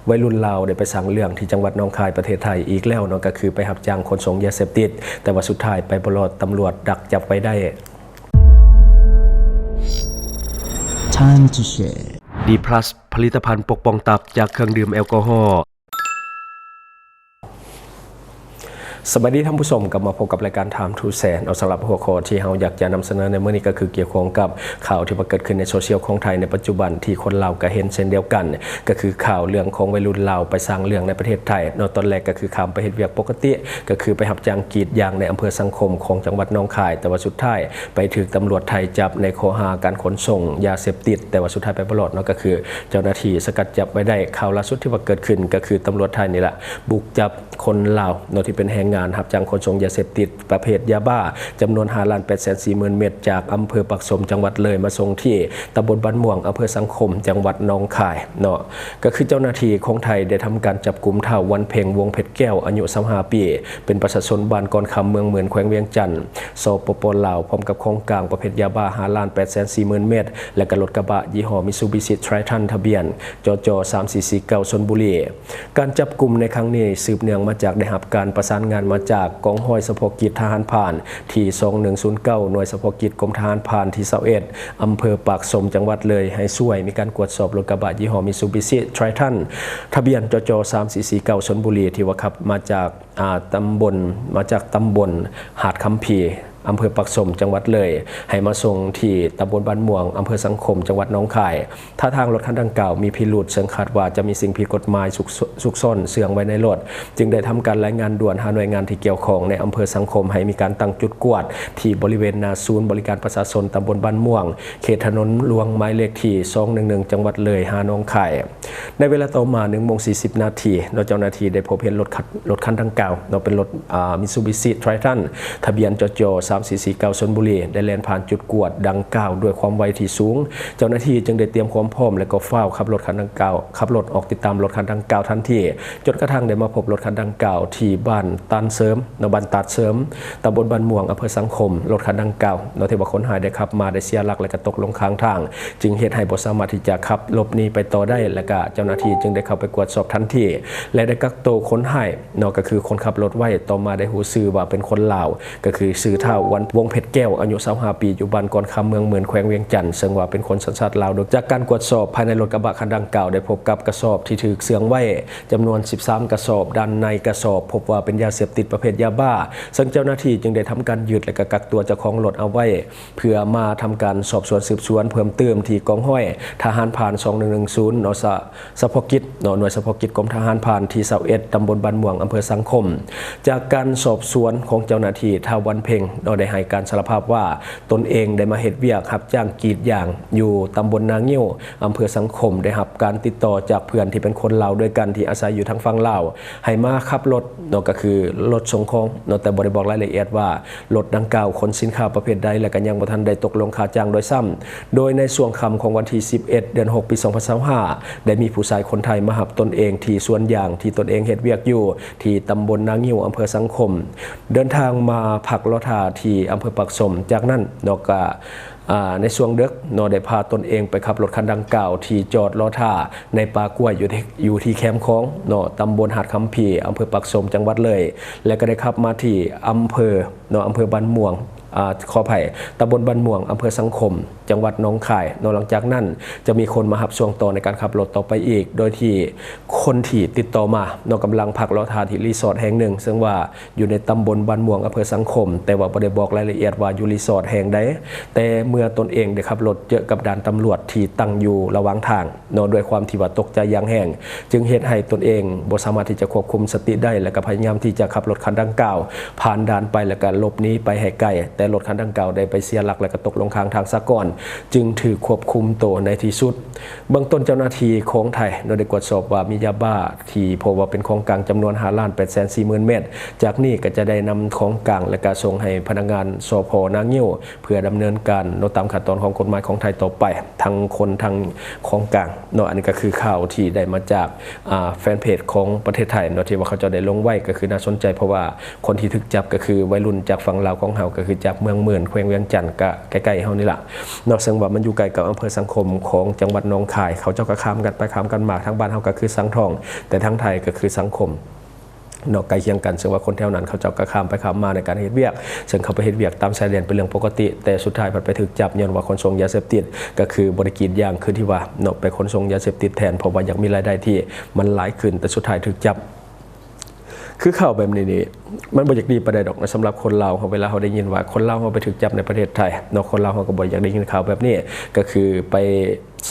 ໄວລຸ້ນລາວໄດ້ໄປສ້າງເລື່ອງທີ່ຈັງຫວັດໜອງຄາຍ ປະເທດໄທອີກແລ້ວເນາະ, ກໍຄືໄປຮັບຈ້າງຂົນສົ່ງຢາເສບຕິດ, ແຕ່ວ່າສຸດທ້າຍໄປບໍ່ລອດ, ຕຳຫຼວດດັກຈັບໄວ້ໄດ້. Time to share. ດີພລັສ ຜະລິດຕະພັນປົກປ້ອງຕັບຈາກເຄື່ອງດື່ມແອລກໍຮໍ. ສະບາຍດີທ່ານຜູ້ຊົມ, ກັບມາພົບກັບລາຍການ Time to Share ເນາະ. ສຳລັບຫົວຂໍ້ທີ່ເຮົາຢາກຈະນຳສະເໜີໃນມື້ນີ້ ກໍຄືກ່ຽວຂ້ອງກັບຂ່າວທີ່ປາກົດຂຶ້ນໃນໂຊຊຽວຂອງໄທ ໃນປັດຈຸບັນ ທີ່ຄົນລາວກໍເຫັນເຊັ່ນດຽວກັນ, ກໍຄືຂ່າວເລື່ອງຂອງໄວລຸ້ນລາວໄປສ້າງເລື່ອງໃນປະເທດໄທເນາະ. ຕອນແລກກໍຄືຂ້າມໄປເຮັດວຽກປົກກະຕິ, ກໍຄືໄປຮັບຈ້າງກຣີດຢາງໃນອຳເພີສັງຄົມຂອງຈັງຫວັດໜອງຄາຍ, ແຕ່ວ່າສຸດທ້າຍໄປຖືກຕຳຫຼວດໄທຈັບໃນຂໍ້ຫາການຂົນສົ່ງຢາເສບຕິດ, ແຕ່ວ່າສຸດທ້າຍໄປບໍ່ລອດເນາະ, ກໍຄືເຈົ້າໜ້າທີ່ສະກັດຈັບໄວ້ໄດ້. ຂ່າວລ່າສຸດທີ່ວ່າເກີດຂຶ້ນ ກໍຄືຕຳຫຼວດໄທນີ້ລະ ບຸກຈັບ ຄົນລາວເນາະ ທີ່ເປັນແຮງງານຮັບຈ້າງຂົນສົ່ງຢາເສບຕິດປະເພດຢາບ້າ ຈຳນວນຫ້າລ້ານແປດແສນສີ່ໝື່ນເມັດ ຈາກອຳເພີປາກຊົມ ຈັງຫວັດເລີຍ ມາສົ່ງທີ່ຕຳບົນບ້ານມ່ວງ ອຳເພີສັງຄົມ ຈັງຫວັດໜອງຄາຍເນາະ. ກໍຄືເຈົ້າໜ້າທີ່ຂອງໄທໄດ້ທຳການຈັບກຸມທ້າວ ວັນເພັງ ວົງເພັດແກ້ວ ອາຍຸຊາວຫ້າປີ ເປັນປະຊາຊົນບ້ານກ່ອນຄຳ ເມືອງໝື່ນ ແຂວງວຽງຈັນ ສປປ ລາວ ພ້ອມກັບຂອງກາງປະເພດຢາບ້າ ຫ້າລ້ານແປດແສນສີ່ໝື່ນເມັດ ແລະ ກໍລົດກະບະຍີ່ຫໍ້ ມິດຊູບິຊິ ໄທຣທັນ ທະບຽນ ຈຈ ສາມສີ່ສີ່ເກົ້າ ຊົນບຸລີ. ການຈັບກຸມໃນຄັ້ງນີ້ ສືບເນື່ອງມາຈາກໄດ້ຮັບການປະສານງານມາຈາກກອງຮ້ອຍສະເພາະກິດທະຫານພານທີສອງໜຶ່ງສູນເກົ້າ ໜ່ວຍສະເພາະກິດກົມທະຫານພານທີຊາວເອັດ ອຳເພີປາກຊົມ ຈັງຫວັດເລີຍ ໃຫ້ຊ່ວຍມີການກວດສອບລົດກະບະຍີ່ຫໍ້ ມິດຊູບິຊິ ໄທຣທັນ ທະບຽນ ຈຈ ສາມສີ່ສີ່ເກົ້າ ຊົນບຸລີ ທີ່ວ່າຂັບມາຈາກ ອາ ຕຳບົນ ມາຈາກຕຳບົນຫາດຄຳພີ ອຳເພີປາກຊົມ ຈັງຫວັດເລີຍ ໃຫ້ມາສົ່ງທີ່ຕຳບົນບ້ານມ່ວງ ອຳເພີສັງຄົມ ຈັງຫວັດໜອງຄາຍ. ທ່າທາງລົດຄັນດັ່ງກ່າວມີພິລຸດ, ເຊິ່ງຄາດວ່າຈະມີສິ່ງຜິດກົດໝາຍຊຸກ ຊຸກຊອນເຊື່ອງໄວ້ໃນລົດ, ຈຶ່ງໄດ້ທຳການລາຍງານດ່ວນຫາໜ່ວຍງານທີ່ກ່ຽວຂ້ອງໃນອຳເພີສັງຄົມ ໃຫ້ມີການຕັ້ງຈຸດກວດທີ່ບໍລິເວນໜ້າສູນບໍລິການປະຊາຊົນຕຳບົນບ້ານມ່ວງ, ເຂດຖະໜົນຫຼວງໝາຍເລກທີສອງໜຶ່ງໜຶ່ງ ຈັງຫວັດເລີຍ ຫາໜອງຄາຍ. ໃນເວລາຕໍ່ມາ ໜຶ່ງໂມງສີ່ສິບນາທີເນາະ, ເຈົ້າໜ້າທີ່ໄດ້ພົບເຫັນລົດຄັນ ລົດຄັນດັ່ງກ່າວເນາະ ເປັນລົດ ອາ ມິດຊູບິຊິ ໄທຣທັນ ທະບຽນ ຈຈ ສາມສີ່ສີ່ເກົ້າ ຊົນບຸລີ ໄດ້ແລ່ນຜ່ານຈຸດກວດດັ່ງກ່າວດ້ວຍຄວາມໄວທີ່ສູງ. ເຈົ້າໜ້າທີ່ຈຶ່ງໄດ້ຕຽມຄວາມພ້ອມ ແລະ ກໍຟ້າວຂັບລົດຄັນດັ່ງກ່າວ ຂັບລົດອອກຕິດຕາມລົດຄັນດັ່ງກ່າວທັນທີ, ຈົນກະທັ່ງໄດ້ມາພົບລົດຄັນດັ່ງກ່າວທີ່ບ້ານຕາດເສີມເນາະ, ບ້ານຕາດເສີມ ຕຳບົນບ້ານມ່ວງ ອຳເພີສັງຄົມ. ລົດຄັນດັ່ງກ່າວເນາະ ທີ່ວ່າຄົນຮ້າຍໄດ້ຂັບມາ ໄດ້ເສຍຫຼັກ ແລະ ກໍຕົກລົງຂ້າງທາງ, ຈຶ່ງເຮັດໃຫ້ບໍ່ສາມາດທີ່ຈະຂັບຫຼົບໜີໄປຕໍ່ໄດ້, ແລະ ກະເຈົ້າໜ້າທີ່ຈຶ່ງໄດ້ເຂົ້າໄປກວດສອບທັນທີ ແລະ ໄດ້ກັກໂຕຄົນຮ້າຍເນາະ, ກໍຄືຄົນຂັບລົດໄວ້. ຕໍ່ມາໄດ້ຮູ້ຊື່ວ່າເປັນຄົນລາວ, ກໍຄືຊື່ທ້າວ ວັນ ວົງເພັດແກ້ວ ອາຍຸຊາວຫ້າປີ ຢູ່ບ້ານກ່ອນຄຳ ເມືອງໝື່ນ ແຂວງວຽງຈັນ, ເຊິ່ງວ່າເປັນຄົນສັນຊາດລາວ. ໂດຍຈາກການກວດສອບພາຍໃນລົດກະບະຄັນດັ່ງກ່າວ ໄດ້ພົບກັບກະສອບທີ່ຖືກເຊື່ອງໄວ້ ຈຳນວນສິບສາມກະສອບ, ດ້ານໃນກະສອບພົບວ່າເປັນຢາເສບຕິດປະເພດຢາບ້າ, ເຊິ່ງເຈົ້າໜ້າທີ່ຈຶ່ງໄດ້ທຳການຍຶດ ແລະ ກະກັກຕົວເຈົ້າຂອງລົດເອົາໄວ້ ເພື່ອມາທຳການສອບສວນສືບສວນເພີ່ມຕື່ມທີ່ກອງຮ້ອຍທະຫານພານສອງໜຶ່ງໜຶ່ງສູນເນາະ, ສະ ສະເພາະກິດເນາະ, ໜ່ວຍສະເພາະກິດກົມທະຫານພານທີຊາວເອັດ ຕຳບົນບ້ານມ່ວງ ອຳເພີສັງຄົມ. ຈາກການສອບສວນຂອງເຈົ້າໜ້າທີ່, ທ້າວ ວັນເພັງເນາະ ໄດ້ໃຫ້ການສາລະພາບວ່າ ຕົນເອງໄດ້ມາເຮັດວຽກຮັບຈ້າງກຣີດຢາງຢູ່ຕຳບົນນາງິ້ວ ອຳເພີສັງຄົມ, ໄດ້ຮັບການຕິດຕໍ່ຈາກເພື່ອນທີ່ເປັນຄົນລາວດ້ວຍກັນທີ່ອາໄສຢູ່ທາງຝັ່ງລາວ ໃຫ້ມາຂັບລົດເນາະ, ກໍຄືລົດສົ່ງຂອງເນາະ, ແຕ່ບໍ່ໄດ້ບອກລາຍລະອຽດວ່າລົດດັ່ງກ່າວຂົນສິນຄ້າປະເພດໃດ ແລະ ກໍຍັງບໍ່ທັນໄດ້ຕົກລົງຄ່າຈ້າງດ້ວຍຊ້ຳ. ໂດຍໃນຊ່ວງຄ່ຳຂອງວັນທີສິບເອັດ ເດືອນຫົກ ປີສອງພັນຊາວຫ້າ ໄດ້ມີຜູ້ຊາຍຄົນໄທມາຮັບຕົນເອງທີ່ສວນຢາງທີ່ຕົນເອງເຮັດວຽກຢູ່ ທີ່ຕຳບົນນາງິ້ວ ອຳເພີສັງຄົມ, ເດີນທາງມາພັກລໍຖ້າທີ່ອຳເພີປາກຊົມ. ຈາກນັ້ນເນາະ ກະ ອາ ໃນຊ່ວງເດິກເນາະ ໄດ້ພາຕົນເອງໄປຂັບລົດຄັນດັ່ງກ່າວທີ່ຈອດລໍຖ້າໃນປ່າກ້ວຍ ຢູ່ທີ່ ຢູ່ທີ່ແຄມຂອງເນາະ ຕຳບົນຫາດຄຳພີ ອຳເພີປາກຊົມ ຈັງຫວັດເລີຍ ແລະ ກໍໄດ້ຂັບມາທີ່ອຳເພີເນາະ ອຳເພີບ້ານມ່ວງ ອາ ຂໍອະໄພ ຕຳບົນບ້ານມ່ວງ ອຳເພີສັງຄົມ ຈັງຫວັດໜອງຄາຍເນາະ. ຫຼັງຈາກນັ້ນຈະມີຄົນມາຮັບຊ່ວງຕໍ່ໃນການຂັບລົດຕໍ່ໄປອີກ, ໂດຍທີ່ຄົນທີ່ຕິດຕໍ່ມາເນາະ ກຳລັງພັກລໍຖ້າທີ່ຣີສອດແຫ່ງໜຶ່ງ ເຊິ່ງວ່າ ຢູ່ໃນຕຳບົນບ້ານມ່ວງ ອຳເພີສັງຄົມ, ແຕ່ວ່າບໍ່ໄດ້ບອກລາຍລະອຽດວ່າຢູ່ຣີສອດແຫ່ງໃດ. ແຕ່ເມື່ອຕົນເອງໄດ້ຂັບລົດເຈີກັບດ່ານຕຳຫຼວດທີ່ຕັ້ງຢູ່ລະຫວ່າງທາງເນາະ, ດ້ວຍຄວາມທີ່ວ່າຕົກໃຈຢ່າງແຮງ ຈຶ່ງເຮັດໃຫ້ຕົນເອງບໍ່ສາມາດທີ່ຈະຄວບຄຸມສະຕິໄດ້ ແລະ ກໍພະຍາຍາມທີ່ຈະຂັບລົດຄັນດັ່ງກ່າວຜ່ານດ່ານໄປ ແລະ ກໍຫຼົບໜີໄປໃຫ້ໄກ, ແຕ່ລົດຄັນດັ່ງກ່າວໄດ້ໄປເສຍຫຼັກ ແລະ ກໍຕົກລົງຂ້າງທາງສາກ່ອນ, ຈຶ່ງຖືກຄວບຄຸມໂຕໃນທີ່ສຸດ. ເບື້ອງຕົ້ນເຈົ້າໜ້າທີ່ຂອງໄທເນາະ ໄດ້ກວດສອບວ່າມີຢາບ້າທີ່ພົບວ່າເປັນຂອງກາງຈຳນວນຫ້າລ້ານແປດແສນສີ່ໝື່ນເມັດ. ຈາກນີ້ກໍຈະໄດ້ນຳຂອງກາງ ແລະ ກະສົ່ງໃຫ້ພະນັກງານ ສພ ນາງິ້ວ ເພື່ອດຳເນີນການເນາະ ຕາມຂັ້ນຕອນຂອງກົດໝາຍຂອງໄທຕໍ່ໄປ ທັງຄົນທັງຂອງກາງເນາະ. ອັນນີ້ກໍຄືຂ່າວທີ່ໄດ້ມາຈາກ ອາ ແຟນເພຈຂອງປະເທດໄທເນາະ ທີ່ວ່າເຂົາເຈົ້າໄດ້ລົງໄວ້ ກໍຄືໜ້າສົນໃຈ ເພາະວ່າຄົນທີ່ຖືກຈັບກໍຄືໄວລຸ້ນຈາກຝັ່ງລາວຂອງເຮົາ ກໍຄື ຈາກເມືອງໝື່ນ ແຂວງວຽງຈັນ ກະໃກ້ໆເຮົານີ້ລະເນາະ ເຊິ່ງວ່າມັນຢູ່ໃກ້ກັບອຳເພີສັງຄົມຂອງຈັງຫວັດໜອງຄາຍ. ເຂົາເຈົ້າກໍຂ້າມກັນໄປຂ້າມກັນມາ ທາງບ້ານເຮົາກໍຄືສັງທອງ ແຕ່ທາງໄທກໍຄືສັງຄົມເນາະ ໃກ້ຄຽງກັນ. ເຊິ່ງວ່າຄົນແຖວນັ້ນເຂົາເຈົ້າກໍຂ້າມໄປຂ້າມມາໃນການເຮັດວຽກ ເຊິ່ງເຂົາໄປເຮັດວຽກຕາມຊາຍແດນເປັນເລື່ອງປົກກະຕິ ແຕ່ສຸດທ້າຍພັດໄປຖືກຈັບ ຍ້ອນວ່າຂົນສົ່ງຢາເສບຕິດ ກໍຄືບໍ່ໄດ້ກຣີດຢາງຄືທີ່ວ່າເນາະ ໄປຂົນສົ່ງຢາເສບຕິດແທນ ເພາະວ່າຢາກມີລາຍໄດ້ທີ່ມັນຫຼາຍຂຶ້ນ ແຕ່ສຸດທ້າຍຖືກຈັບ. ຄືຂ່າວແບບນີ້ນີ້ ມັນບໍ່ຢາກດີປານໃດດອກນະ ສຳລັບຄົນລາວເຮົາ. ເວລາເຮົາໄດ້ຍິນວ່າຄົນລາວເຮົາໄປຖືກຈັບໃນປະເທດໄທເນາະ ຄົນລາວເຮົາກໍບໍ່ຢາກໄດ້ຍິນຂ່າວແບບນີ້ ກໍຄືໄປ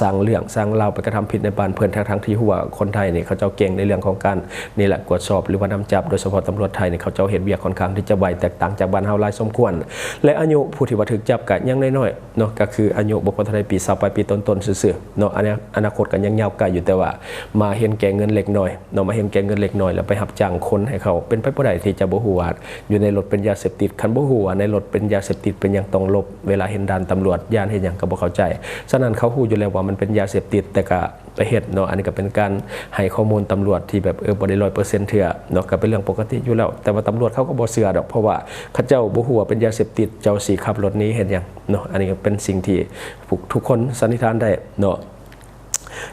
ສ້າງເລື່ອງສ້າງລາວ ໄປກະທຳຜິດໃນບ້ານເພິ່ນ ທັງໆທີ່ຮູ້ວ່າຄົນໄທນີ້ເຂົາເຈົ້າເກັ່ງໃນເລື່ອງຂອງການນີ້ແຫຼະ ກວດສອບ ຫຼືວ່ານຳຈັບ. ໂດຍສະເພາະຕຳຫຼວດໄທນີ້ ເຂົາເຈົ້າເຮັດວຽກຂ້ອນຂ້າງທີ່ຈະໄວ ແຕກຕ່າງຈາກບ້ານເຮົາຫຼາຍສົມຄວນ ແລະ ອາຍຸຜູ້ທີ່ວ່າຖືກຈັບກະຍັງນ້ອຍໆເນາະ ກໍຄືອາຍຸບໍ່ພໍເທົ່າໃດປີ ຊາວປາຍປີຕົ້ນໆຊື່ໆເນາະ. ອະນາ ອະນາຄົດກໍຍັງຍາວໄກຢູ່ ແຕ່ວ່າມາເຫັນແກ່ເງິນເລັກນ້ອຍ ເນາະ ມາເຫັນແກ່ເງິນເລັກນ້ອຍ ແລ້ວໄປຮັບຈ້າງຄົນໃຫ້ເຂົາ ເປັນໄປບໍ່ໄດ້ທີ່ຈະບໍ່ຮູ້ວ່າຢູ່ໃນລົດເປັນຢາເສບຕິດ. ຄັນບໍ່ຮູ້ວ່າໃນລົດເປັນຢາເສບຕິດ ເປັນຫຍັງຕ້ອງຫຼົບເວລາເຫັນດ່ານຕຳຫຼວດ ຢ້ານເຮັດຫຍັງກໍບໍ່ເຂົ້າໃຈ. ສະນັ້ນເຂົາຮູ້ຢູ່ແລ້ວວ່າມັນເປັນຢາເສບຕິດ ແຕ່ກະໄປເຮັດເນາະ. ອັນນີ້ກໍເປັນການໃຫ້ຂໍ້ມູນຕຳຫຼວດທີ່ແບບ ເອີ ບໍ່ໄດ້ຮ້ອຍເປີເຊັນເທື່ອເນາະ ກໍເປັນເລື່ອງປົກກະຕິຢູ່ແລ້ວ. ແຕ່ວ່າຕຳຫຼວດເຂົາກໍບໍ່ເຊື່ອດອກ ເພາະວ່າເຂົາເຈົ້າບໍ່ຮູ້ວ່າເປັນຢາເສບຕິດ ເຈົ້າຊິຂັບລົດໜີເຮັດຫຍັງເນາະ. ອັນນີ້ກໍເປັນສິ່ງທີ່ ທຸກຄົນສັນນິຖານໄດ້ເນາະ.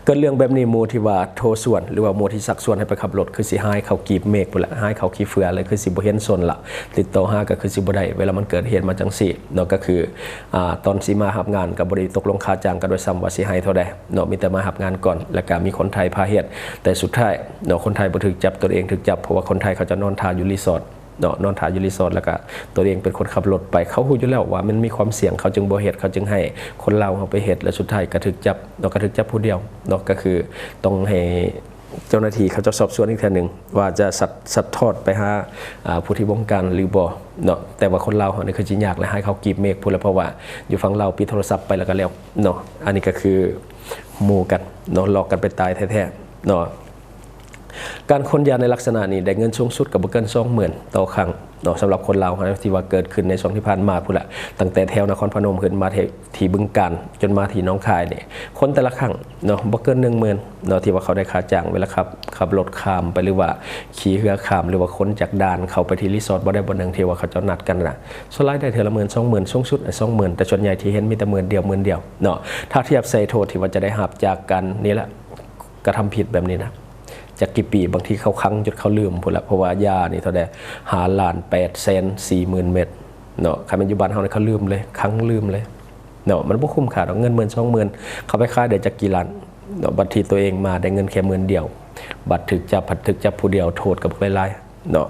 ເກີດເລື່ອງແບບນີ້ ໝູ່ທີ່ວ່າໂທຊວນ ຫຼືວ່າໝູ່ທີ່ຊັກຊວນໃຫ້ໄປຂັບລົດ ຄືຊິຮ້າຍເຂົ້າກີບເມກພຸ້ນລະ ຮ້າຍເຂົ້າຂີ້ເຝືອເລີຍ ຄືຊິບໍ່ເຫັນຊົນລະ ຕິດຕໍ່ຫາກໍຄືຊິບໍ່ໄດ້. ເວລາມັນເກີດເຫດມາຈັ່ງຊີ້ເນາະ ກໍຄື ອາ ຕອນຊິມາຮັບງານກໍບໍ່ໄດ້ຕົກລົງຄ່າຈ້າງກັນດ້ວຍຊ້ຳວ່າຊິໃຫ້ເທົ່າໃດເນາະ ມີແຕ່ມາຮັບງານກ່ອນ ແລ້ວກໍມີຄົນໄທພາເຮັດ. ແຕ່ສຸດທ້າຍເນາະ ຄົນໄທບໍ່ຖືກຈັບ ຕົນເອງຖືກຈັບ ເພາະວ່າຄົນໄທເຂົາຈະນອນຖ້າຢູ່ຣີສອດ ເນາະ ນອນຖ້າຢູ່ຣີສອດ ແລ້ວກະຕົນເອງເປັນຄົນຂັບລົດໄປ. ເຂົາຮູ້ຢູ່ແລ້ວວ່າມັນມີຄວາມສ່ຽງ ເຂົາຈຶ່ງບໍ່ເຮັດ ເຂົາຈຶ່ງໃຫ້ຄົນລາວເຮົາໄປເຮັດ ແລະ ສຸດທ້າຍກະຖືກຈັບເນາະ ກະຖືກຈັບຜູ້ດຽວເນາະ. ກະຄືຕ້ອງໃຫ້ເຈົ້າໜ້າທີ່ເຂົາເຈົ້າສອບສວນອີກເທື່ອໜຶ່ງ ວ່າຈະສັດ ສັດທອດໄປຫາ ອາ ຜູ້ທີ່ບົງການຫຼືບໍ່ເນາະ. ແຕ່ວ່າຄົນລາວເຮົານີ້ຄືຊິຍາກແຫຼະ ຮ້າຍເຂົ້າກີບເມກພຸ້ນລະ ເພາະວ່າຢູ່ຝັ່ງລາວປິດໂທລະສັບໄປແລ້ວກະແລ້ວເນາະ. ອັນນີ້ກະຄືໝູ່ກັນເນາະ ຫຼອກກັນໄປຕາຍແທ້ໆເນາະ. ການຂົນຢາໃນລັກສະນະນີ້ໄດ້ເງິນສູງສຸດກໍບໍ່ເກີນສອງໝື່ນຕໍ່ຄັ້ງເນາະ. ສຳລັບຄົນລາວເຮົາທີ່ວ່າເກີດຂຶ້ນໃນຊ່ວງທີ່ຜ່ານມາພຸ້ນລະ ຕັ້ງແຕ່ແຖວນະຄອນພະນົມຂຶ້ນມາທີ່ ທີ່ບຶງການ ຈົນມາທີ່ໜອງຄາຍນີ້ ຄົນແຕ່ລະຄັ້ງເນາະ ບໍ່ເກີນໜຶ່ງໝື່ນເນາະ ທີ່ວ່າເຂົາໄດ້ຄ່າຈ້າງເວລາຂັບ ຂັບລົດຂ້າມໄປ ຫຼືວ່າຂີ່ເຮືອຂ້າມ ຫຼືວ່າຂົນຈາກດ່ານເຂົ້າໄປທີ່ຣີສອດບ່ອນໃດບ່ອນໜຶ່ງທີ່ວ່າເຂົາເຈົ້ານັດກັນນະ. ສ່ວນຫຼາຍໄດ້ເທື່ອລະໝື່ນສອງໝື່ນ ສູງສຸດສອງໝື່ນ ແຕ່ສ່ວນໃຫຍ່ທີ່ເຫັນມີແຕ່ໝື່ນດຽວ ໝື່ນດຽວເນາະ. ຖ້າທຽບໃສ່ໂທດທີ່ວ່າຈະໄດ້ຮັບຈາກການນີ້ລະ ກະທຳຜິດແບບນີ້ນະ ຈັກກີ່ປີ ບາງທີເຂົາຂັງຈົນເຂົາລືມພຸ້ນລະ ເພາະວ່າຢານີ້ເທົ່າໃດ ຫ້າລ້ານແປດແສນສີ່ໝື່ນເມັດເນາະ. ຄັນແມ່ນຢູ່ບ້ານເຮົານີ້ເຂົາລືມເລີຍ ຂັງລືມເລີຍເນາະ. ມັນບໍ່ຄຸ້ມຄ່າດອກ ເງິນໝື່ນສອງໝື່ນ ເຂົາໄປຂາຍໄດ້ຈັກກີ່ລ້ານເນາະ ບັດທີ່ຕົວເອງມາໄດ້ເງິນແຄ່ໝື່ນດຽວ ບັດຖືກຈັບ ພັດຖືກຈັບຜູ້ດຽວ ໂທດກໍບັກຫຼາຍໆ ເນາະ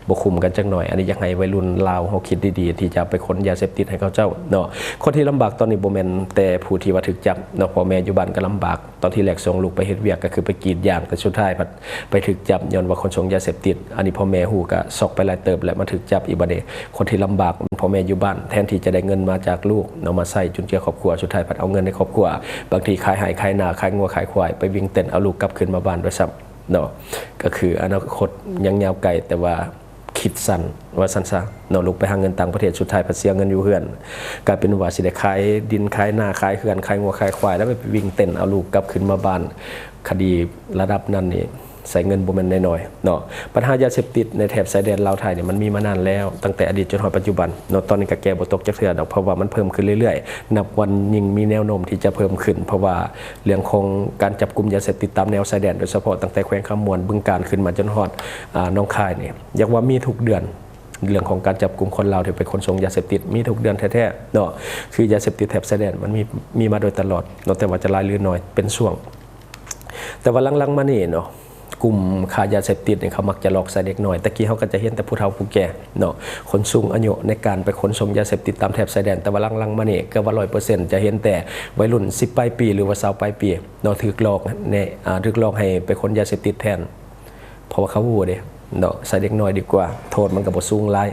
ບໍ່ຄຸ້ມກັນຈັກໜ້ອຍ. ອັນນີ້ຢາກໃຫ້ໄວລຸ້ນລາວເຮົາຄິດດີໆ ທີ່ຈະໄປຂົນຢາເສບຕິດໃຫ້ເຂົາເຈົ້າເນາະ. ຄົນທີ່ລຳບາກຕອນນີ້ບໍ່ແມ່ນແຕ່ຜູ້ທີ່ວ່າຖືກຈັບເນາະ ພໍ່ແມ່ຢູ່ບ້ານກໍລຳບາກ. ຕອນທີແລກສົ່ງລູກໄປເຮັດວຽກກໍຄືໄປກຣີດຢາງ ແຕ່ສຸດທ້າຍພັດໄປຖືກຈັບ ຍ້ອນວ່າຂົນສົ່ງຢາເສບຕິດ. ອັນນີ້ພໍ່ແມ່ຮູ້ກໍຊັອກໄປຫຼາຍເຕີບ ແລະ ມາຖືກຈັບອີກ. ບັດນີ້ຄົນທີ່ລຳບາກ ພໍ່ແມ່ຢູ່ບ້ານ ແທນທີ່ຈະໄດ້ເງິນມາຈາກລູກເນາະ ມາໃຊ້ຈຸນເຈືອຄອບຄົວ ສຸດທ້າຍພັດເອົາເງິນໃນຄອບຄົວ ບາງທີຂາຍໄຮ່ຂາຍນາ ຂາຍງົວຂາຍຄວາຍ ໄປວິ່ງເຕັ້ນເອົາລູກກັບຄືນມາບ້ານດ້ວຍຊ້ຳ ເນາະ. ກໍຄືອະນາຄົດຍັງຍາວໄກ ແຕ່ວ່າຄິດສັ້ນວ່າຊັ້ນຊະເນາະ. ລູກໄປຫາເງິນຕ່າງປະເທດ ສຸດທ້າຍພັດເສຍເງິນຢູ່ເຮືອນ ກາຍເປັນວ່າຊິໄດ້ຂາຍດິນຂາຍນາ ຂາຍເຮືອນ ຂາຍງົວຂາຍຄວາຍ ແລ້ວໄປວິ່ງເຕັ້ນເອົາລູກກັບຄືນມາບ້ານ. ຄະດີລະດັບນັ້ນນີ້ໃຊ້ເງິນບໍ່ແມ່ນນ້ອຍໆເນາະ. ບັນຫາຢາເສບຕິດໃນແຖບຊາຍແດນລາວໄທນີ້ ມັນມີມານານແລ້ວ ຕັ້ງແຕ່ອະດີດຈົນຮອດປັດຈຸບັນເນາະ. ຕອນນີ້ກໍແກ້ບໍ່ຕົກຈັກເທື່ອດອກ ເພາະວ່າມັນເພີ່ມຂຶ້ນເລື້ອຍໆ ນັບວັນຍິ່ງມີແນວໂນ້ມທີ່ຈະເພີ່ມຂຶ້ນ ເພາະວ່າ ເລື່ອງຂອງການຈັບກຸມຢາເສບຕິດຕາມແນວຊາຍແດນ ໂດຍສະເພາະຕັ້ງແຕ່ແຂວງຄຳມ່ວນ ບຶງການ ຂຶ້ນມາຈົນຮອດ ອາ ໜອງຄາຍນີ້ ຢາກວ່າມີທຸກເດືອນ. ເລື່ອງຂອງການຈັບກຸມຄົນລາວທີ່ໄປຂົນສົ່ງຢາເສບຕິດມີທຸກເດືອນແທ້ໆເນາະ. ຄືຢາເສບຕິດແຖບຊາຍແດນມັນມີ ມີມາໂດຍຕະຫຼອດເນາະ ແຕ່ວ່າຈະຫຼາຍຫຼືໜ້ອຍເປັນຊ່ວງ. ແຕ່ວ່າຫຼັງໆມານີ້ເນາະ ກຸ່ມຄ້າຢາເສບຕິດນີ້ເຂົາມັກຈະຫຼອກໃສ່ເດັກນ້ອຍ. ແຕ່ກີ້ເຮົາກໍຈະເຫັນແຕ່ຜູ້ເຖົ້າຜູ້ແກ່ເນາະ ຄົນສູງອາຍຸໃນການໄປຂົນສົ່ງຢາເສບຕິດຕາມແຖບຊາຍແດນ. ແຕ່ວ່າຫຼັງໆມານີ້ເກືອບວ່າຮ້ອຍເປີເຊັນ ຈະເຫັນແຕ່ໄວລຸ້ນສິບປາຍປີ ຫຼືວ່າຊາວປາຍປີເນາະ ຖືກຫຼອກໃນ ອາ ຖືກຫຼອກໃຫ້ໄປຂົນຢາເສບຕິດແທນ ເພາະວ່າເຂົາຮູ້ເດ້ເນາະ ໃສ່ເດັກນ້ອຍດີກວ່າ ໂທດມັນກໍບໍ່ສູງຫຼາຍ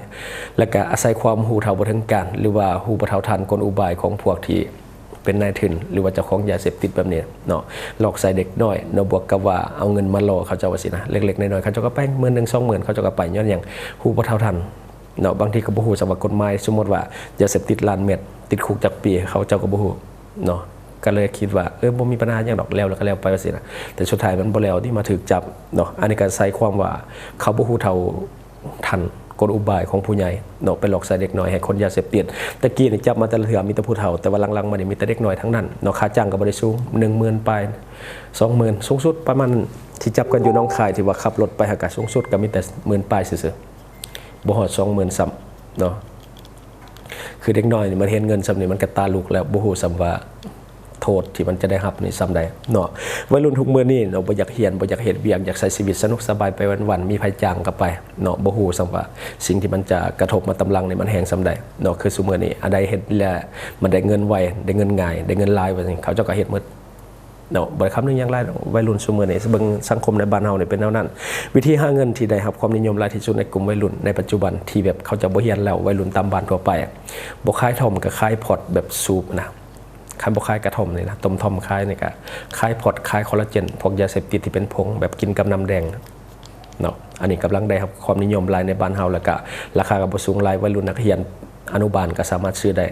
ແລ້ວກໍອາໄສຄວາມຮູ້ເທົ່າບໍ່ເຖິງການ ຫຼືວ່າຮູ້ບໍ່ເທົ່າທັນກົນອຸບາຍຂອງພວກທີ່ເປັນນາຍທຶນ ຫຼືວ່າເຈົ້າຂອງຢາເສບຕິດແບບນີ້ເນາະ ຫຼອກໃສ່ເດັກນ້ອຍເນາະ. ບວກກັບວ່າເອົາເງິນມາຫຼໍ່ເຂົາເຈົ້າວ່າຊີ້ນະ ເລັກໆນ້ອຍໆ ເຂົາເຈົ້າກໍໄປ ໝື່ນໜຶ່ງ ສອງໝື່ນ ເຂົາເຈົ້າກໍໄປ ຍ້ອນຫຍັງ? ຮູ້ບໍ່ເທົ່າທັນເນາະ. ບາງທີກໍບໍ່ຮູ້ຊ້ຳວ່າກົດໝາຍ ສົມມຸດວ່າຢາເສບຕິດລ້ານເມັດ ຕິດຄຸກຈັກປີ ເຂົາເຈົ້າກໍບໍ່ຮູ້ ເນາະ ກໍເລີຍຄິດວ່າ ເອີ ບໍ່ມີບັນຫາຫຍັງດອກ ແລ້ວ ແລ້ວກໍແລ້ວໄປວ່າຊີ້ນະ. ແຕ່ສຸດທ້າຍມັນບໍ່ແລ້ວຕິ ມາຖືກຈັບເນາະ. ອັນນີ້ກໍໃຊ້ຄວາມວ່າເຂົາບໍ່ຮູ້ເທົ່າທັນ ກົນອຸບາຍຂອງຜູ້ໃຫຍ່ເນາະ ໄປຫຼອກໃຊ້ເດັກນ້ອຍໃຫ້ຂົນຢາເສບຕິດ. ແຕ່ກີ້ນີ້ຈັບມາແຕ່ລະເທື່ອມີແຕ່ຜູ້ເຖົ້າ ແຕ່ວ່າຫຼັງໆມານີ້ມີແຕ່ເດັກນ້ອຍທັງນັ້ນເນາະ. ຄ່າຈ້າງກໍບໍ່ໄດ້ສູງ ໜຶ່ງໝື່ນປາຍ ສອງໝື່ນ ສູງສຸດປະມານ ທີ່ຈັບກັນຢູ່ໜອງຄາຍ ທີ່ວ່າຂັບລົດໄປຫາກະສູງສຸດກໍມີແຕ່ໝື່ນປາຍຊື່ໆ ບໍ່ຮອດສອງໝື່ນຊ້ຳເນາະ. ຄືເດັກນ້ອຍນີ້ມັນເຫັນເງິນສ່ຳນີ້ ມັນກະຕາລຸກແລ້ວ ບໍ່ຮູ້ຊ້ຳວ່າໂທດທີ່ມັນຈະໄດ້ຮັບນີ້ສ່ຳໃດເນາະ. ໄວລຸ້ນທຸກມື້ນີ້ເນາະ ບໍ່ຢາກຮຽນ ບໍ່ຢາກເຮັດວຽກ ຢາກໃຊ້ຊີວິດສະໜຸກສະບາຍໄປວັນໆ ມີໃຜຈ້າງກໍໄປເນາະ. ບໍ່ຮູ້ຊ້ຳວ່າສິ່ງທີ່ມັນຈະກະທົບມາຕາມຫຼັງນີ້ມັນແຮງສ່ຳໃດເນາະ. ຄືຊຸມື້ນີ້ ອາ ໄດ້ເຮັດແລ້ວມັນໄດ້ເງິນໄວ ໄດ້ເງິນງ່າຍ ໄດ້ເງິນຫຼາຍ ວ່າຊັ້ນ ເຂົາເຈົ້າກໍເຮັດໝົດ ເນາະ. ບໍ່ໄດ້ຄຳນຶງຫຍັງຫຼາຍດອກ ໄວລຸ້ນຊຸມື້ນີ້ ເບິ່ງສັງຄົມໃນບ້ານເຮົານີ້ເປັນແນວນັ້ນ. ວິທີຫາເງິນທີ່ໄດ້ຮັບຄວາມນິຍົມຫຼາຍທີ່ສຸດໃນກຸ່ມໄວລຸ້ນໃນປັດຈຸບັນ ທີ່ແບບເຂົາເຈົ້າບໍ່ຮຽນແລ້ວ ໄວລຸ້ນຕາມບ້ານທົ່ວໄປ ບໍ່ຂາຍຖ່ອມກໍຂາຍພອດແບບສູບນະ, ຄັນບໍ່ຂາຍກະຖ່ອມນີ້ນະ ຕົ້ມຖ່ອມຂາຍນີ້ກະຂາຍພອດ ຂາຍຄໍລາເຈນ ພວກຢາເສບຕິດທີ່ເປັນຜົງ ແບບກິນກັບນ້ຳແດງເນາະ. ອັນນີ້ກຳລັງໄດ້ຮັບຄວາມນິຍົມຫຼາຍໃນບ້ານເຮົາ ແລ້ວກະລາຄາກໍບໍ່ສູງຫຼາຍ ໄວລຸ້ນນັກຮຽນອະນຸບານກໍສາມາດຊື້ໄດ້.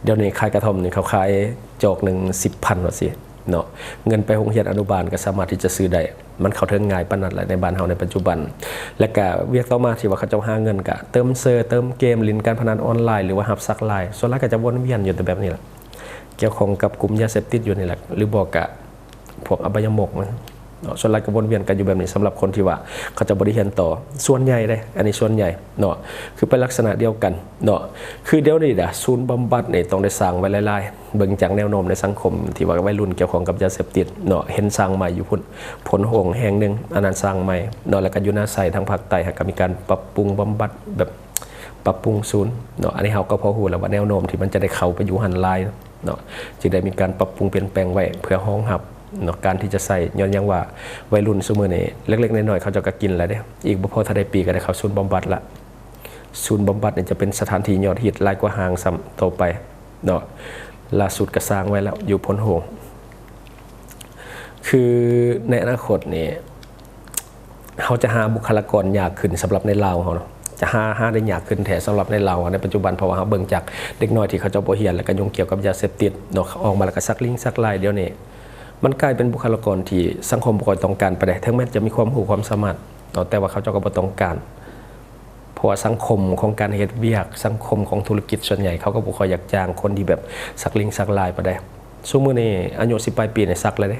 ດຽວນີ້ຂາຍກະຖ່ອມນີ້ ເຂົາຂາຍຈອກໜຶ່ງສິບພັນວ່າຊີ້ເນາະ, ເງິນໄປໂຮງຮຽນອະນຸບານກໍສາມາດທີ່ຈະຊື້ໄດ້, ມັນເຂົ້າເຖິງງ່າຍປານນັ້ນແຫຼະໃນບ້ານເຮົາໃນປັດຈຸບັນ. ແລ້ວກະວຽກຕໍ່ມາທີ່ວ່າເຂົາເຈົ້າຫາເງິນ ກະເຕີມເຊີ ເຕີມເກມ ຫຼິ້ນການພະນັນອອນລາຍ ຫຼືວ່າຮັບສັກລາຍ, ສ່ວນຫຼາຍກໍຈະວົນວຽນຢູ່ແຕ່ແບບນີ້ແຫຼະ ກ່ຽວຂ້ອງກັບກຸ່ມຢາເສບຕິດຢູ່ນີ້ແຫຼະ ຫຼືບໍ່ກະ ພວກອະບາຍະມຸກນະເນາະ. ສ່ວນຫຼາຍກໍວົນວຽນກັນຢູ່ແບບນີ້ ສຳລັບຄົນທີ່ວ່າເຂົາເຈົ້າບໍ່ໄດ້ຮຽນຕໍ່ ສ່ວນໃຫຍ່ເດ້ ອັນນີ້ສ່ວນໃຫຍ່ເນາະ ຄືເປັນລັກສະນະດຽວກັນເນາະ. ຄືດຽວນີ້ນະ ສູນບຳບັດນີ້ຕ້ອງໄດ້ສ້າງໄວ້ຫຼາຍໆ ເບິ່ງຈາກແນວໂນ້ມໃນສັງຄົມທີ່ວ່າໄວລຸ້ນກ່ຽວຂ້ອງກັບຢາເສບຕິດເນາະ ເຫັນສ້າງໃໝ່ຢູ່ພຸ້ນ ໂພນໂຮງແຫ່ງໜຶ່ງ ອັນນັ້ນສ້າງໃໝ່ເນາະ. ແລ້ວກໍຢູ່ນາໄຊທາງພາກໃຕ້ ຫາກະມີການປັບປຸງບຳບັດ ແບບປັບປຸງສູນເນາະ. ອັນນີ້ເຮົາກໍພໍຮູ້ແລ້ວວ່າແນວໂນ້ມທີ່ມັນຈະໄດ້ເຂົ້າໄປຢູ່ຫັ້ນຫຼາຍ ເນາະ ຈຶ່ງໄດ້ມີການປັບປຸງປ່ຽນແປງໄວ້ເພື່ອຮອງຮັບເນາະ ການທີ່ຈະໃຊ້ ຍ້ອນຫຍັງວ່າໄວລຸ້ນຊຸມື້ນີ້ເລັກໆນ້ອຍໆ ເຂົາເຈົ້າກໍກິນແລ້ວເດ້ ອີກບໍ່ພໍເທົ່າໃດປີກໍໄດ້ເຂົ້າສູນບຳບັດລະ. ສູນບຳບັດນີ້ຈະເປັນສະຖານທີ່ຍອດຮິດຫຼາຍກວ່າຫ້າງຊ້ຳຕໍ່ໄປເນາະ, ລ່າສຸດກໍສ້າງໄວ້ແລ້ວຢູ່ໂພນໂຮງ. ຄືໃນອະນາຄົດນີ້ ເຮົາຈະຫາບຸກຄະລາກອນຍາກຂຶ້ນສຳລັບໃນລາວເຮົາເນາະ, ຈະຫາ ຫາໄດ້ຍາກຂຶ້ນແທ້ສຳລັບໃນລາວເຮົາໃນປັດຈຸບັນ ເພາະວ່າເຮົາເບິ່ງຈາກເດັກນ້ອຍທີ່ເຂົາເຈົ້າບໍ່ຮຽນ ແລ້ວກໍຫຍຸ້ງກ່ຽວກັບຢາເສບຕິດເນາະ, ອອກມາແລ້ວກໍສັກລິງສັກລາຍ. ດຽວນີ້ມັນກາຍເປັນບຸກຄະລາກອນທີ່ສັງຄົມບໍ່ຄ່ອຍຕ້ອງການປານໃດ, ເຖິງແມ່ນຈະມີຄວາມຮູ້ຄວາມສາມາດເນາະ ແຕ່ວ່າເຂົາເຈົ້າກໍບໍ່ຕ້ອງການ ເພາະວ່າສັງຄົມຂອງການເຮັດວຽກ ສັງຄົມຂອງທຸລະກິດສ່ວນໃຫຍ່ ເຂົາກໍບໍ່ຄ່ອຍຢາກຈ້າງຄົນທີ່ແບບສັກລິງສັກລາຍປານໃດ. ຊຸມື້ນີ້ອາຍຸສິບປາຍປີນີ້ສັກແລ້ວເດ້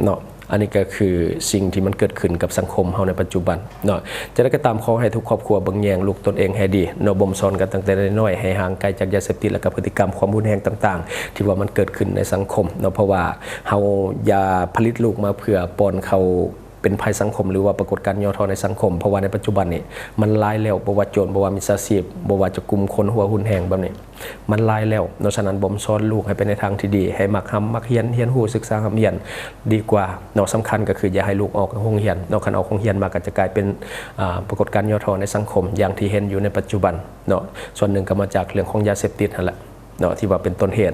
ເນາະ. ອັນນີ້ກໍຄືສິ່ງທີ່ມັນເກີດຂຶ້ນກັບສັງຄົມເຮົາໃນປັດຈຸບັນເນາະ. ຈັ່ງໃດກໍຕາມ ຂໍໃຫ້ທຸກຄອບຄົວເບິ່ງແຍງລູກຕົນເອງໃຫ້ດີເນາະ, ບົ່ມສອນກັນຕັ້ງແຕ່ນ້ອຍໆ ໃຫ້ຫ່າງໄກຈາກຢາເສບຕິດ ແລ້ວກໍພຶດຕິກຳຄວາມຮຸນແຮງຕ່າງໆ ທີ່ວ່າມັນເກີດຂຶ້ນໃນສັງຄົມເນາະ, ເພາະວ່າເຮົາຢ່າຜະລິດລູກມາເພື່ອປ້ອນເຂົ້າເປັນໄພສັງຄົມ ຫຼືວ່າປາກົດການຫຍໍ້ທໍ້ໃນສັງຄົມ, ເພາະວ່າໃນປັດຈຸບັນນີ້ມັນຫຼາຍແລ້ວ, ບໍ່ວ່າໂຈນ ບໍ່ວ່າມິດສາຊີບ ບໍ່ວ່າຈະກຸ່ມຄົນຫົວຮຸນແຮງແບບນີ້ ມັນຫຼາຍແລ້ວເນາະ. ສະນັ້ນ ບົ່ມສອນລູກໃຫ້ໄປໃນທາງທີ່ດີ, ໃຫ້ມັກຮ່ຳມັກຮຽນ, ຮຽນຮູ້ສຶກສາຮ່ຳຮຽນດີກວ່າເນາະ. ສຳຄັນກໍຄືຢ່າໃຫ້ລູກອອກໂຮງຮຽນເນາະ, ຄັນອອກໂຮງຮຽນມາກໍຈະກາຍເປັນ ອາ ປາກົດການຫຍໍ້ທໍ້ໃນສັງຄົມ ຢ່າງທີ່ເຫັນຢູ່ໃນປັດຈຸບັນເນາະ. ສ່ວນໜຶ່ງກໍມາຈາກເລື່ອງຂອງຢາເສບຕິດຫັ້ນແຫຼະເນາະ ທີ່ວ່າເປັນຕົ້ນເຫດ.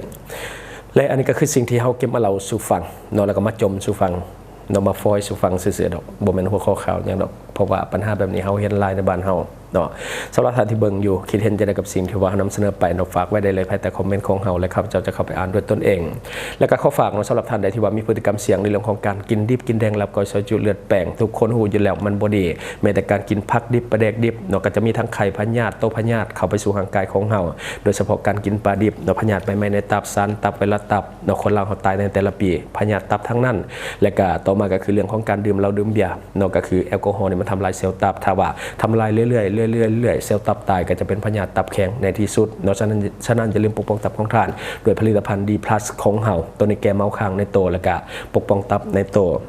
ແລະ ອັນນີ້ກໍຄືສິ່ງທີ່ເຮົາເກັບມາເລົ່າສູ່ຟັງເນາະ, ແລ້ວກໍມາຈົ່ມສູ່ຟັງ ເນາະ ມາຟອຍສູ່ຟັງຊື່ໆດອກ, ບໍ່ແມ່ນຫົວຂໍ້ຂ່າວຫຍັງດອກ, ເພາະວ່າບັນຫາແບບນີ້ເຮົາເຫັນຫຼາຍໃນບ້ານເຮົາເນາະ. ສຳລັບທ່ານທີ່ເບິ່ງຢູ່ ຄິດເຫັນຈັ່ງໃດກັບສິ່ງທີ່ວ່າເຮົານຳສະເໜີໄປເນາະ, ຝາກໄວ້ໄດ້ເລີຍພາຍໃຕ້ຄອມເມັນຂອງເຮົາ ແລະ ຂ້າພະເຈົ້າຈະເຂົ້າໄປອ່ານດ້ວຍຕົນເອງ. ແລ້ວກໍຂໍຝາກເນາະ, ສຳລັບທ່ານໃດທີ່ວ່າມີພຶດຕິກຳສ່ຽງໃນເລື່ອງຂອງການກິນດິບກິນແດງ ລາບກ້ອຍ ຊອຍຈຸ ເລືອດແປງ, ທຸກຄົນຮູ້ຢູ່ແລ້ວມັນບໍ່ດີ, ແມ້ແຕ່ການກິນຜັກດິບ ປາແດກດິບເນາະ ກໍຈະມີທັງໄຂ່ພະຍາດ ໂຕພະຍາດເຂົ້າໄປສູ່ຮ່າງກາຍຂອງເຮົາ, ໂດຍສະເພາະການກິນປາດິບເນາະ, ພະຍາດໃບໄມ້ໃນຕັບ, ສານຕັບ, ໄວຣັສຕັບ ເນາະ, ຄົນລາວເຮົາຕາຍໃນແຕ່ລະປີ ພະຍາດຕັບທັງນັ້ນ. ແລ້ວກະຕໍ່ມາກະຄືເລື່ອງຂອງການດື່ມເຫຼົ້າດື່ມເບຍເນາະ, ກະຄືແອລກໍຮໍນີ້ມັນທຳລາຍເຊວຕັບ, ຖ້າວ່າທຳລາຍເລື້ອຍໆ ເລື້ອຍໆ ເລື້ອຍໆ ເຊວຕັບຕາຍ ກະຈະເປັນພະຍາດຕັບແຂງໃນທີ່ສຸດເນາະ. ສະນັ້ນ ສະນັ້ນຢ່າລືມປົກປ້ອງຕັບຂອງທ່ານດ້ວຍຜະລິດຕະພັນ ດີພລັສ ຂອງເຮົາ, ໂຕນີ້ແກ້ເມົາຄາງໃນໂຕ ແລ້ວກະປົກປ້ອງຕັບໃນໂຕ.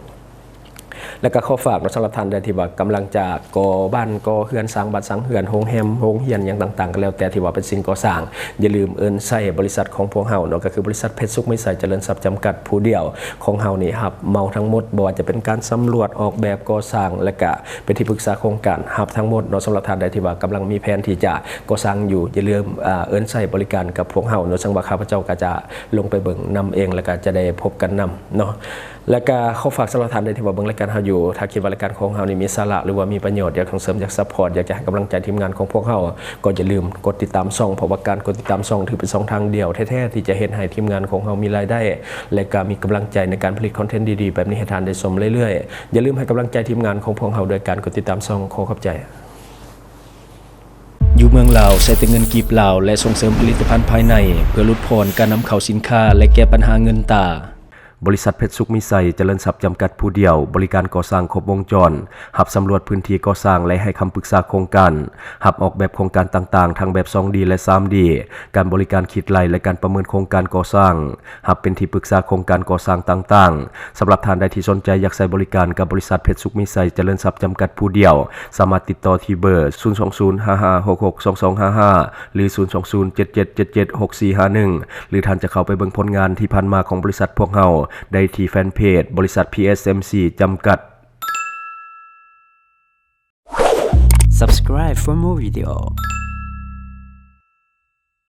ແລ້ວກໍຂໍຝາກເນາະ ສຳລັບທ່ານໃດທີ່ວ່າກຳລັງຈະກໍ່ບ້ານກໍ່ເຮືອນ, ສ້າງບ້ານສ້າງເຮືອນ, ໂຮງແຮມໂຮງຮຽນຫຍັງຕ່າງໆ ກໍແລ້ວແຕ່ທີ່ວ່າເປັນສິ່ງກໍ່ສ້າງ, ຢ່າລືມເອີ້ນໃຊ້ບໍລິສັດຂອງພວກເຮົາເນາະ, ກໍຄືບໍລິສັດເພັດສຸກ ມີໄຊ ຈະເລີນຊັບ ຈຳກັດຜູ້ດຽວ. ຂອງເຮົານີ້ຮັບເໝົາທັງໝົດ, ບໍ່ວ່າຈະເປັນການສຳຫຼວດ, ອອກແບບ, ກໍ່ສ້າງ ແລະກະເປັນທີ່ປຶກສາໂຄງການ, ຮັບທັງໝົດເນາະ. ສຳລັບທ່ານໃດທີ່ວ່າກຳລັງມີແຜນທີ່ຈະກໍ່ສ້າງຢູ່, ຢ່າລືມ ອາ ເອີ້ນໃຊ້ບໍລິການກັບພວກເຮົາເນາະ, ເຊິ່ງວ່າຂ້າພະເຈົ້າກໍຈະລົງໄປເບິ່ງນຳເອງ ແລະກະຈະໄດ້ພົບກັນນຳເນາະ. ແລະກະຂໍຝາກສຳລັບທ່ານໃດທີ່ວ່າເບິ່ງລາຍການເຮົາຢູ່, ຖ້າຄິດວ່າລາຍການຂອງເຮົານີ້ມີສາລະ ຫຼືວ່າມີປະໂຫຍດ, ຢາກສົ່ງເສີມ, ຢາກຊັບພອດ, ຢາກຈະໃຫ້ກຳລັງໃຈທີມງານຂອງພວກເຮົາ, ກໍຢ່າລືມກົດຕິດຕາມຊ່ອງ, ເພາະວ່າການກົດຕິດຕາມຊ່ອງຖືເປັນຊ່ອງທາງດຽວແທ້ໆ ທີ່ຈະເຮັດໃຫ້ທີມງານຂອງເຮົາມີລາຍໄດ້ ແລະກະມີກຳລັງໃຈໃນການຜະລິດຄອນເທັນດີໆແບບນີ້ໃຫ້ທ່ານໄດ້ຊົມເລື້ອຍໆ. ຢ່າລືມໃຫ້ກຳລັງໃຈທີມງານຂອງພວກເຮົາໂດຍການກົດຕິດຕາມຊ່ອງ. ຂໍຂອບໃຈ. ຢູ່ເມືອງລາວ ໃຊ້ແຕ່ເງິນກີບລາວ ແລະ ສົ່ງເສີມຜະລິດຕະພັນພາຍໃນ ເພື່ອຫຼຸດຜ່ອນການນຳເຂົ້າສິນຄ້າ ແລະ ແກ້ບັນຫາເງິນຕາ. ບໍລິສັດເພັດສຸກມີໄຊຈະເລີນຊັບຈຳກັດຜູ້ດຽວ ບໍລິການກໍ່ສ້າງຄົບວົງຈອນ, ຮັບສຳຫຼວດພື້ນທີ່ກໍ່ສ້າງ ແລະ ໃຫ້ຄຳປຶກສາໂຄງການ, ຮັບອອກແບບໂຄງການຕ່າງໆ ທັງແບບສອງດີ ແລະ ສາມດີ, ການບໍລິການຄິດໄລ່ ແລະ ການປະເມີນໂຄງການກໍ່ສ້າງ, ຮັບເປັນທີ່ປຶກສາໂຄງການກໍ່ສ້າງຕ່າງໆ. ສຳລັບທ່ານໃດທີ່ສົນໃຈຢາກໃຊ້ບໍລິການກັບບໍລິສັດເພັດສຸກມີໄຊຈະເລີນຊັບຈຳກັດຜູ້ດຽວ, ສາມາດຕິດຕໍ່ທີ່ເບີ ສູນສອງສູນ ຫ້າຫ້າຫົກຫົກສອງສອງຫ້າຫ້າ ຫຼື ສູນສອງສູນ ເຈັດເຈັດເຈັດເຈັດ ຫົກສີ່ຫ້າໜຶ່ງ ຫຼື ທ່ານຈະເຂົ້າໄປເບິ່ງຜົນງານທີ່ຜ່ານມາຂອງບໍລິສັດພວກເຮົາໄດ້ທີ່ແຟນເພຈ ບໍລິສັດ ພີເອສເອັມຊີ ຈຳກັດ. Subscribe for more video.